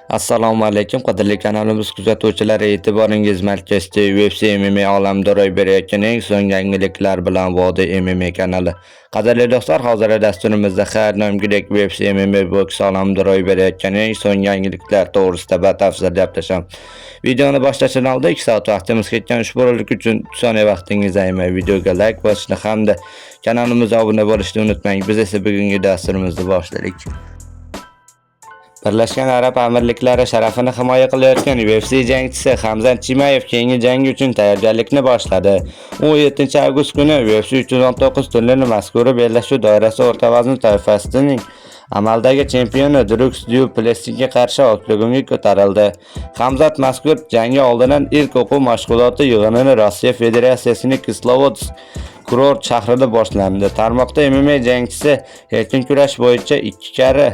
Assalomu alaykum, qadrli kanalimiz kuzatuvchilari, e'tiboringiz markazida UFC MMA olamida ro'y berayotgan eng so'nggi yangiliklar bilan Vodiy MMA kanali. Qadrli do'stlar, hozirda dasturimizda har doimgidek UFC MMA boks olamida ro'y berayotgan eng so'nggi yangiliklar to'g'risida batafsil gaplashamiz. Videoni boshlashdan oldin 2 soat vaqtimiz ketgan ushbu rolik uchun 3 soniya vaqtingizni ayamay videoga like bosishni hamda kanalimizga obuna bo'lishni unutmang. Biz esa bugungi dasturimizni boshladik. Birlashgan Arab Amirliklari sharafini himoya qilayotgan UFC jangchisi Hamzat Chimaev keyingi jangi uchun tayyorgarlikni boshladi. U 7-avgust kuni UFC 319 turniri mazkur bellashuv doirasi o'rta vazn toifasining amaldagi chempioni Druks Du Plessisga qarshi oktagonga ko'tarildi. Hamzat mazkur jangi oldidan ilk o'quv mashg'uloti yig'inini Rossiya Federatsiyasining Kislovodsk kurort shahrida boshlandi. Tarmoqda MMA jangchisi erkin kurash bo'yicha ikki karra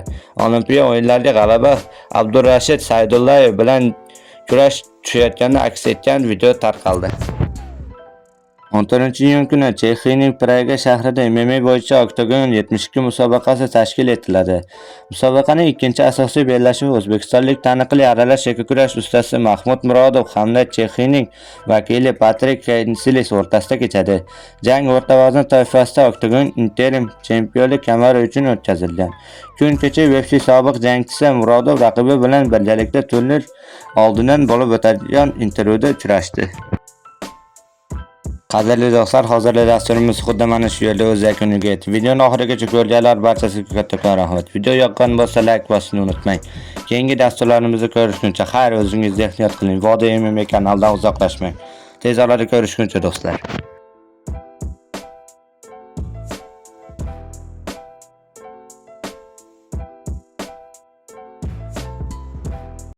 Olimpiya o'yinlarida g'alaba Abdurashid Saydullayev bilan kurash tushayotgani aks etgan video tarqaldi. 14-iyun kuni Chexiyaning Praga shahrida MMA bo'yicha Oktagon 72 musobaqasi tashkil etiladi. Musobaqaning ikkinchi asosiy bellashuvi o'zbekistonlik taniqli aralash yakkakurash ustasi Mahmud Murodov hamda Chexiyaning vakili Patrik Kensilis o'rtasida kechadi. Jang o'rta vazn toifasida Oktagon interim chempionlik kamari uchun o'tkazilgan. Kun kecha UFC sobiq jangchisi Murodov raqibi bilan birgalikda turnir oldidan bo'lib o'tadigan intervyuda uchrashdi. Qadrli do'stlar, hozirda dasturimiz xuddi mana shu yerda o'z yakuniga yetdi. Videoni oxirigacha ko'rganlar barchasiga kattakon rahmat. Video yoqqan bo'lsa like bosishni unutmang. Keyingi dasturlarimizni ko'rishguncha xayr, o'zingizni ehtiyot qiling. Vodiy MMA kanalidan uzoqlashmang. Tez orada ko'rishguncha, do'stlar.